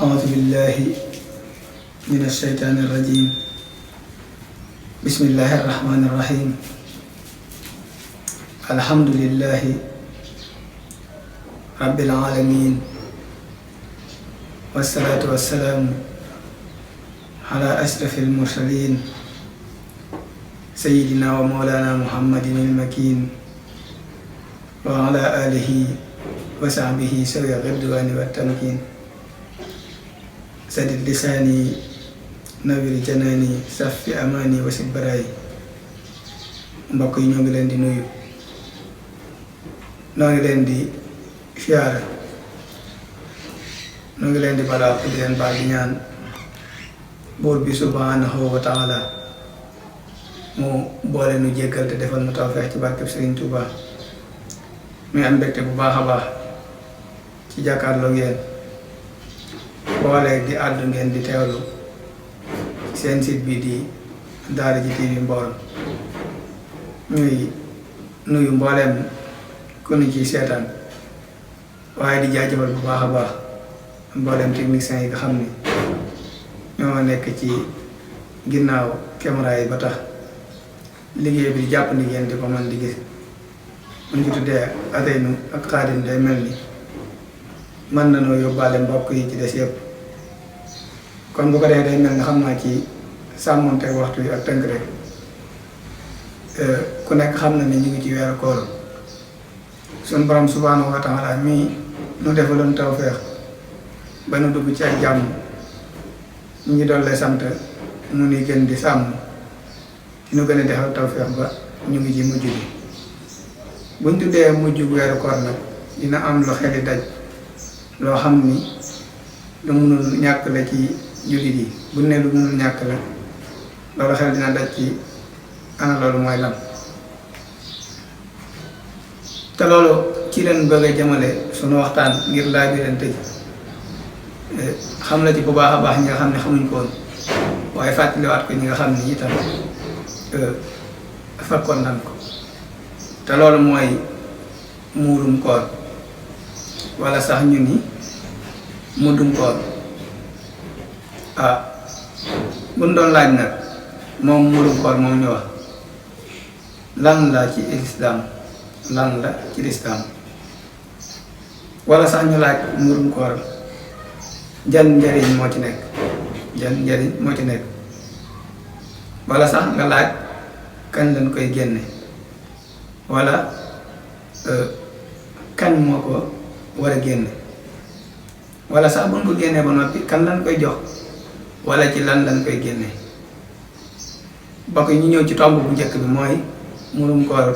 أعوذ بالله من الشيطان الرجيم بسم الله الرحمن الرحيم الحمد لله رب العالمين والصلاة والسلام على أشرف المرسلين سيدنا ومولانا محمد المكين وعلى آله وصحبه سوي الرضوان والتمكين سدد لساني nawir janaani safi amaani wasi baraay mbokk yi ñoo ngi leen di nuyu noo ngi leen di siyaara noo ngi leen di balaa di leen baal di ñaan buur bi subhanahu wa taala mu boole nu jéggal te defal nu tawfeex ci barkeb Sëriñ Tuuba muy am mbégte bu baax a baax ci jàkkaarloo ngeen boole di àddu ngeen di teewlu seen site bi di Daara J TV Mboro ñuy nuyu mbooleem ku ñu ciy seetaan waaye di jaajëfal bu baax a baax mbooleem techniciens yi nga xam ni ñoo nekk ci ginnaaw caméra yi ba tax liggéey bi di jàpp ni ngeen di ko mën di gis mu ngi tuddee Ousseynou ak Khadim day mel ni mën na noo yóbbaale mbokk yi ci des yëpp kon bu ko defee day mel nga xam naa ci sàmmonte waxtu yi ak tënk rek ku nekk xam na ni ñu ngi ci weeru koor suñu borom subhanahu wa taala mii nu defaloon tawfeex ba nu dugg ci ak jàmm ñu ngi doon lay sant mu ni gën di sàmm di nu gën a defal tawfeex ba ñu ngi ci mujj bi buñ tuddee mujj weeru koor nag dina am lu xeli daj loo xam ni lu mënul ñàkk la ci jullit yi bu ne lu mënul ñàkk la loolu xel dina daj ci ana loolu mooy lan te loolu ci leen bëgg a jëmale sunu waxtaan ngir laa bi leen tëj xam la ci bu baax a baax ñi nga xam ne xamuñ ko woon waaye fàttaliwaat ko ñi nga xam ne itam fekkoon nan ko te loolu mooy muurum koor wala sax ñu ni muddum koor buñ doon laaj nag moom muddum koor moom ñu wax lan la ci lislaam lan la ci lislaam wala sax ñu laaj muddum koor jan njariñ moo ci nekk jan njariñ moo ci nekk wala sax nga laaj kañ lañ koy génne wala kañ moo ko war a génne wala sax bu ñu ko génnee ba noppi kan lañ koy jox wala ci lan lañ koy génne bokk ñu ñëw ci tomb bu njëkk bi mooy murum koor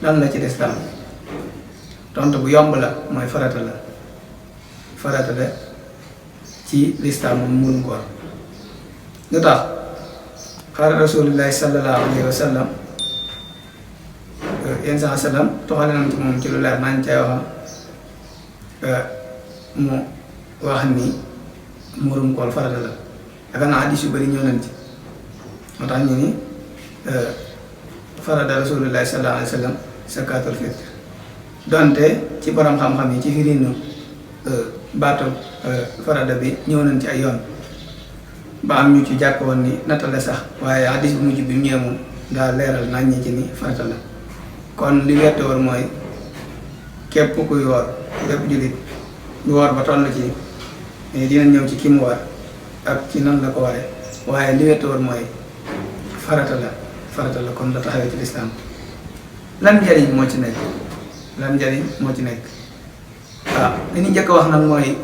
lan la ci lislaam tontu bu yomb la mooy farata la ci lislaam moom murum koor lu tax xaar rasulillahi sallallahu alayhi wa sallam yenn saa sallam toxale nañ ci moom ci lu leer nañ cay waxam mu wax ni murum koor farata la yaakaar naa hadiis yu bari ñëw nañ ci moo tax ñu ni farata rasulullahi sallallahu alayhi wa sallam zakaatul fitr donte ci borom xam-xam yi ci firinu baatu farata bi ñëw nañ ci ay yoon ba am ñu ci jàpp woon ni nattale sax waaye hadiis bu mujj bi mu ñëw moom daa leeral nañ ñi ci ni farata la kon li wette war mooy képp kuy woor lépp jullit ñu woor ba toll ci dinañ ñëw ci ki mu war ak ci nan la ko waree waaye li wette war mooy farata la kon la taxawee ci lislaam lan njariñ moo ci nekk li ñu njëkk a wax nag mooy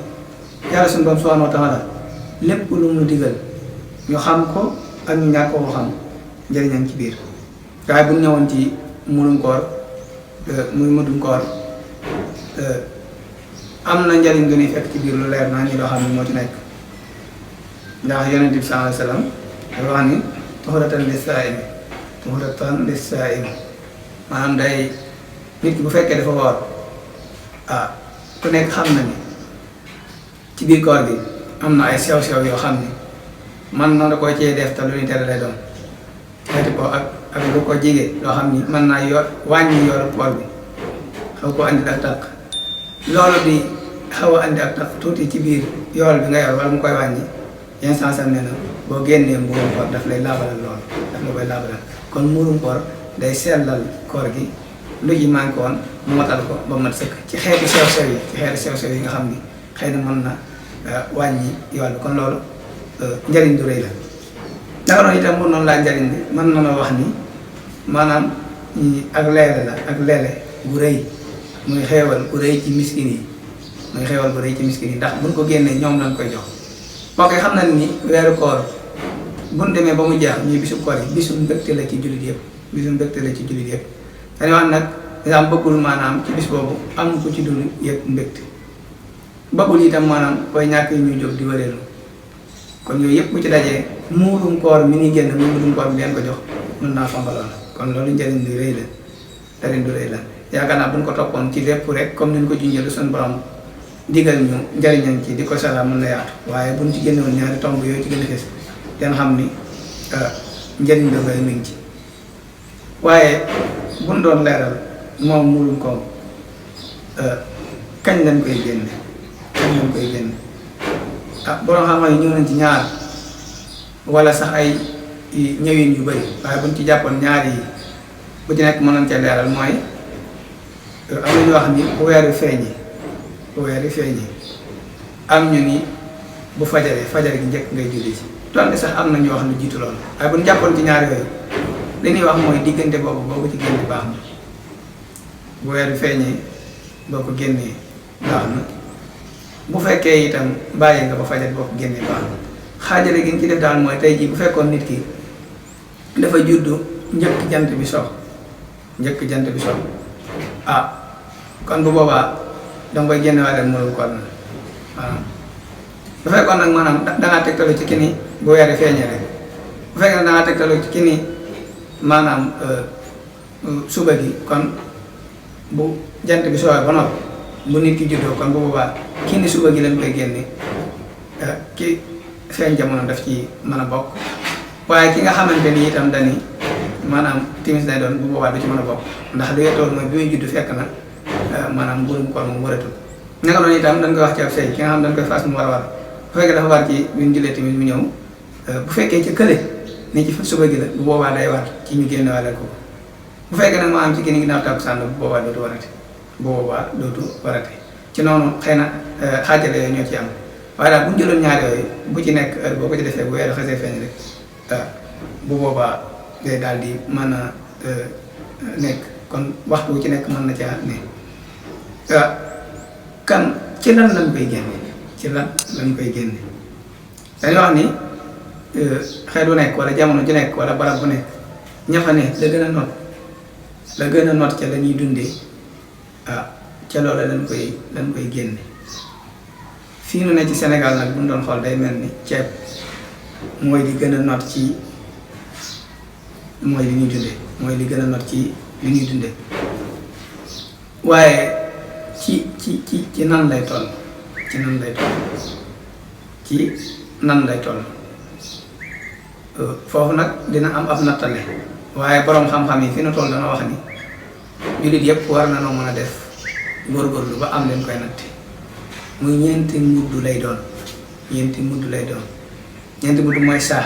yàlla suñu borom subhanahu wa taala lépp lu mu digal ñu xam ko ak ñu ñàkk koo xam njariñam ci biir waaye bu ñu ñëwoon ci murum koor muy muddum koor am na njariñ lu ñuy fekk ci biir lu leer naa ñi loo xam ne moo ci nekk ndax yonent bi sallallahu alayhi wa sallam dafa wax ni tuhratan lis-saa'imi maanaam day nit ki bu fekkee dafa woor ku nekk xam na ni ci biir koor gi am na ay sew-sew yoo xam ni man na da koy cee def te lu ñu tere lay doon xeeti ko ak lu ko jege loo xam ni mën naa yor wàññi yor koor bi xaw ko andi ak tàq loolu di xaw a andi ak tax tuuti ci biir yool bi nga yor wala mu koy wàññi yenn sansam nee na boo génnee mburum koor daf lay laabalal lool daf la koy laabalal kon mburum koor day sellal koor gi lu ji manqué woon mu matal ko ba mat sëkk ci xeeti sew-sew yi yi nga xam ni xëy na mën na wàññi yool bi kon loolu njëriñ du rëy la naka noonu itam bu noonu laa njëriñ bi mën na wax ni maanaam ak leele la ak leele bu rëy muy xeewal bu rëy ci miskin yi ndax buñ ko génnee ñoom lañ koy jox moo koy xam na ni weeru koor buñ demee ba mu jeex ñuy bisu koor yi bisu mbégte la ci jullit yëpp dañu wax nag daam bëggul maanaam ci bis boobu am ko ci dul yëpp mbégte bëggul itam maanaam koy ñàkk yi ñuy jóg di wëreelu kon yooyu yëpp bu ci dajee muurum koor mi ni génn muurum koor bi leen ko jox mën naa fambaloon kon loolu njëriñ du rëy la yaakaar naa bu ñu ko toppoon ci lépp rek comme ni ñu ko junjee lu suñu borom digal ñu njëriñam ci di ko sala mën na yaatu waaye buñ ci génnewoon ñaari tomb yooyu ci gën a fës den xam ni njëriñ la ngay mi ngi ci waaye buñ doon leeral moom muurum koom kañ lañ koy génne borom xam-xam yi ñëw nañ ci ñaar wala sax ay ñëwin yu bëri waaye buñ ci jàppoon ñaar yi bu ci nekk mën nañ cee leeral mooy am na ñu wax ni bu weer wi feeñee am ñu ni bu fajar gi njëkk ngay julli ci donte sax am na ñu wax lu jiitu loolu waaye bu ñu jàppoon ci ñaar yooyu li ñuy wax mooy diggante boobu ci génne baax na bu weer wi feeñee boo ko génnee baax na bu fekkee itam bàyyi nga ba fajar boo ko génnee baax na xaajale gi ñu ci def daal mooy tey jii bu fekkoon nit ki dafa juddu njëkk jant bi so kon bu boobaa danga koy génne waale murum koor na maanaam bu fekkoon nag maanaam dangaa tegtalu ci kini bu weeri feeñee rek bu fekkee ne dangaa tegtalu ci kini maanaam suba gi kon bu jant bi soowee ba noppi bu nit ki juddoo kon bu boobaa kini suba gi lañ koy génne ki feeñ jamono daf ci mën a bokk waaye ki nga xamante ni itam dani maanaam timis day doon bu boobaa du ci mën a bokk ndax li nga tool mooy bi muy judd fekk na maanaam mburum koor moom waratul naka noonu itam dañ koy wax ci ab sëy ki nga xam dañ koy fas mu war a war bu fekkee dafa war ci bi ñu jullee timis mu ñëw bu fekkee ci kële ni ci suba gi la bu boobaa day war ci ñu génne wàlle ko bu fekkee nag maa am ci génn ginnaaw takkusaan bu boobaa dootu warate ci noonu xëy na xaajale yooyu ñoo ci am waaye daal bu ñu jëloon ñaar yooyu bu ci nekk heure boo ko ci defee bu weeru xasee feeñ rek bu boobaa day daal di mën a nekk kon waxtu wu ci nekk mën na caa ne kan ci lan lañ koy génne dañu wax ni xeet bu nekk wala jamono ju nekk wala barab bu nekk ña fa ne la gën a not ca la ñuy dundee ca loola lañ koy génne fii nu ne ci Sénégal nag bu ñu doon xool day mel ni ceeb mooy li gën a not ci mooy li ñuy dundee mooy li gën a not ci li ñuy dundee waaye ci nan lay toll foofu nag dina am ab nattale waaye boroom xam-xam yi fi na toll dana wax ni jullit yëpp war na noo mën a def góorgóorlu ba am leen koy natte muy ñeenti mudd lay doon ñeenti mudd mooy saa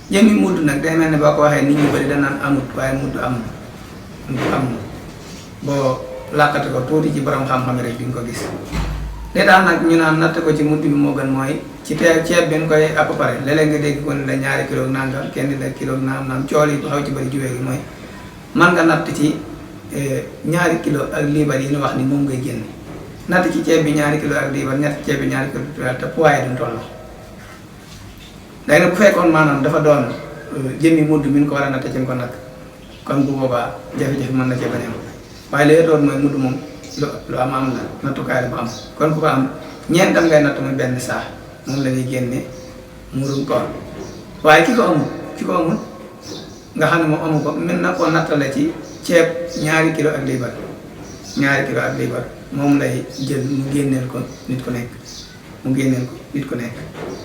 jëmmi mudd nag day mel ne boo ko waxee nit ñu bëri danaan amut waaye mudd am na boo làkkate ko tuuti ci borom xam-xam rek di nga ko gis li tax nag ñu naan natt ko ci mudd bi moo gën mooy ci ceeb bi ñu koy à peu près léeg-léeg nga dégg ko ne la ñaari kilo nangam kenn la kilo naam cool yi xaw ci bëri jiwee gi mooy man nga natt ci ñaari kilo ak liibar yi ñu wax ni moom ngay génn natt ci ceeb bi ñaari kilo ak liibar ñett ceeb bi ñaari kilo te poids duñ toll léegi nag bu fekkoon maanaam dafa doon jëmmi mudd mi ñu ko war a natt ci ko nag kon bu boobaa jafe-jafe mën na cee bañ a am waaye li doon mooy mudd moom lu am la nattukaay la bu am kon ku ko am ñeentam ngay natt muy benn saa moom la ñuy génne murum koor waaye ki ko amul nga xam ne moom amu ko mën na koo nattale ci ceeb ñaari kilo ak liibar moom lay jël mu génneel ko nit ku nekk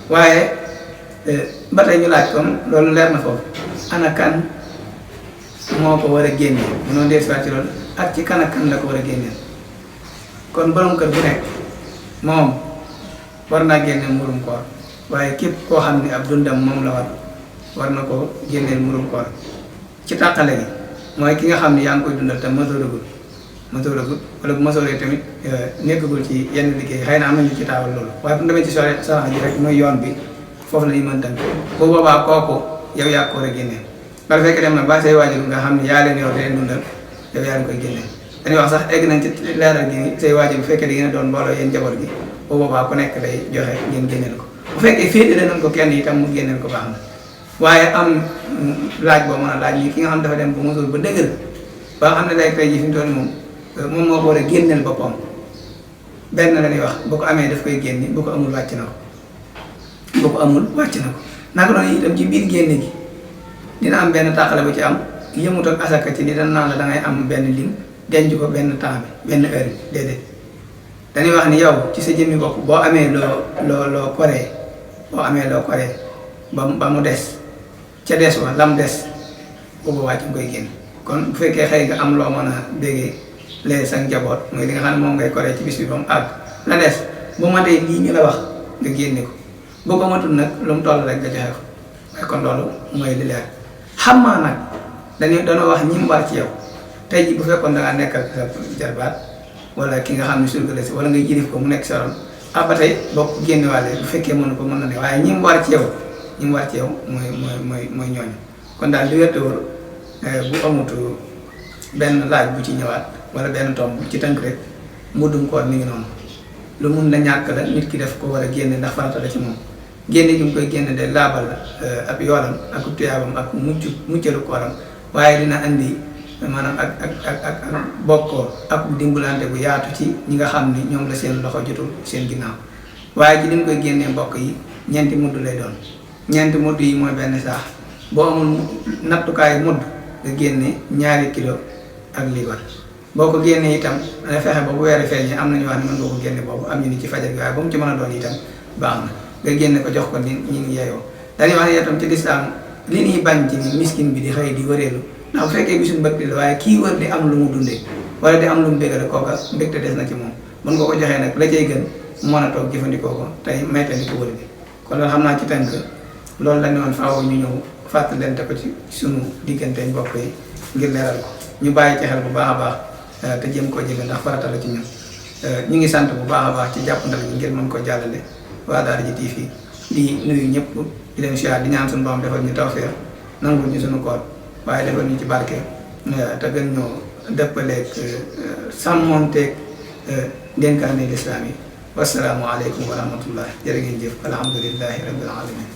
waaye ba tey ñu laaj kon loolu leer na foofu ana kan moo ko war a génnee mënoo dee ci loolu ak ci kan ak kan la ko war a génneel kon borom kër bu nekk moom war naa génne murum koor waaye képp koo xam ne ab dundam moom la war na ko génneel murum koor ci tàqale gi mooy ki nga xam ne yaa ngi koy dundal te masooragul wala bu masooree tamit nekkagul ci yenn liggéey xëy na am nañu ci taawal loolu waaye bu demee ci sarax ji rek mooy yoon bi foofu la ñu mën tënk bu boobaa kooku yow yaa ko war a génneel wala fekk dem na ba say waajur nga xam ne yaa leen yor di leen dundal yow yaa leen koy génneel dañuy wax sax egg nañ ci leeral gi say waajur bu fekkee da ngeen a doon mbooloo yéen njaboot gi bu boobaa ku nekk day joxe ngeen génneel ko bu fekkee féetale nañ ko kenn itam mu génneel ko baax na waaye am laaj boo mën a laaj ñi ki nga xam dafa dem ba mosul ba dëgër ba nga xam ne day tey ji fi mu toll moom moo ko war a génneel boppam benn la ñuy wax bu ko amee daf koy génne bu ko amul wàcc na ko naka noonu itam ci biir génne gi dina am benn tàqale bu ci am yëmut ak asaka ci ni dañ naan la da ngay am benn lim denc ko benn temps bi benn heure bi déedéet dañuy wax ni yow ci sa jëmmi bopp boo amee loo koree ba mu des ca des wa lam des boobu wàcc nga koy génn kon bu fekkee xëy nga am loo mën a déggee léegi sa njaboot mooy li nga xam ne moom ngay koree ci bis bi ba mu àgg la des bu matee lii ñu la wax nga génne ko boo ko matul nag lu mu toll rek nga joxe ko waaye kon loolu mooy li leer xam maa nag dañoo wax ñi mu war ci yow tey ji bu fekkoon da ngaa nekkal sa jarbaat wala ki nga xam ne surga la si wala nga jilif ko mu nekk sa ron ba tey boo ko génne waale bu fekkee mënu ko mën na ne waaye ñi mu war ci yow mooy ñooñu kon daal li wérte wóor bu amutu benn laaj bu ci ñëwaat wala benn tomb ci tënk rek muddum koor mi ngi noonu lu mun la ñàkk la nit ki def ko war a génne ndax farata la ci moom génne gi mu koy génne de laabal ab yoolam ak tuyaabam ak muccalu kooram waaye dina andi maanaam ak bokkoo ak dimbalante bu yaatu ci ñi nga xam ni ñoom la seen loxo jotul seen ginnaaw waaye ci liñ koy génnee mbokk yi ñeenti mudd lay doon ñeenti mudd yi mooy benn saax boo amul nattukaayu mudd nga génne 2 kilo ak liibar boo ko génnee itam dana fexe ba bu weeri feeñee am nañu wax ne mën nga ko génne boobu am ñu ni ci fajar gi waaye ba mu ci mën a doon itam baax na nga génne ko jox ko ni ñi ngi yeeyoo dañuy wax ne itam ci lislaam li ñuy bañ ci ni miskin bi di xëy di wëreelu ndax bu fekkee bisuñ mbëgte la waaye kii wër di am lu mu dundee wala di am lu mu bégale kooka mbégte des na ci moom mën nga ko joxee nag la cay gën mën a toog jëfandikoo ko tey maytandi ko wër bi kon loolu xam naa ci tënk loolu la ne woon faaw ñu ñëw fàttalante ko ci sunu diggante mbokk yi ngir leeral ko ñu bàyyi ci xel bu baax a baax te jëm koo jëfe ndax farata la ci ñun ñu ngi sant bu baax a baax ci jàppandal gi ngir mën ko jàllale waa Daaraji TV di nuyu ñëpp di leen siyaar di ñaan suñu borom defal ñu tawfeex nangul ñu suñu koor waaye defal ñu ci barke te gën ñoo dëppaleeg sàmmonteeg dénkaane lislaam yi wasalaamu aleykum wa rahmatullah jërë ngeen jëf alhamdulillahi rabbil alamin